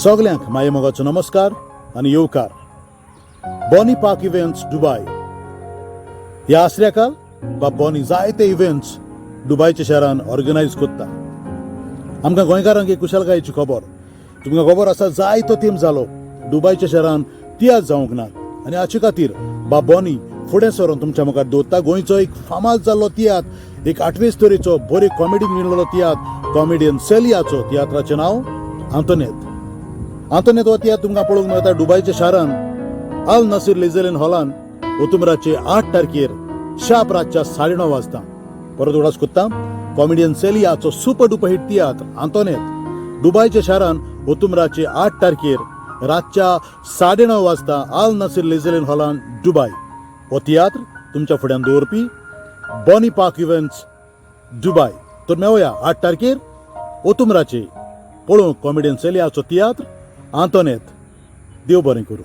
सगल्यांक मायेमोगाचो नमस्कार आनी येवकार. बॉनी पार्क इव्हेंट्स दुबाय ह्या आसऱ्याकाल बाब बॉनी जायते इव्हेंट्स दुबायच्या शहरान ऑर्गनायज करता. आमकां गोंयकारांक एक कुशालकायेची खबर. तुमकां खबर आसा, जायतो तेंप जालो दुबायच्या शहरान तियात्र जावंक ना आनी हाचे खातीर बाब बॉनी फुडें सरून तुमच्या मुखार दवरता गोंयचो एक फामाद जाल्लो तियात्र, एक आठवेच तरेचो बरी कॉमेडी मेळिल्लो तियात्र, कॉमेडियन सेलियाचो. तियात्राचें नांव आंतोनेत. आंतोनेत हो तियात्र तुमकां पळोवंक मेळटा दुबायच्या शारान अल नसीर लेझरेन हॉलान ओतुमराचे 8 तारखेर शार्प रातच्या 9:30 वाजता. परत उडास कोत्ता, कॉमेडियन सेलियाचो सुपर डुपर हिट तियात्र आंतोनेत दुबायच्या शारान ओतुमराचे 8 तारखेर रातच्या 9:30 वाजता अल नसीर लेझरेन हॉलान दुबाय. हो तियात्र तुमच्या फुड्यान दवरपी बॉनी पार्क इव्हेंट्स दुबाय. तर मेवया 8 तारखेर ओतुमराचे पळोवंक कॉमेडियन सेलियाचो तियात्र आंतोनेत. देव बरें करूं.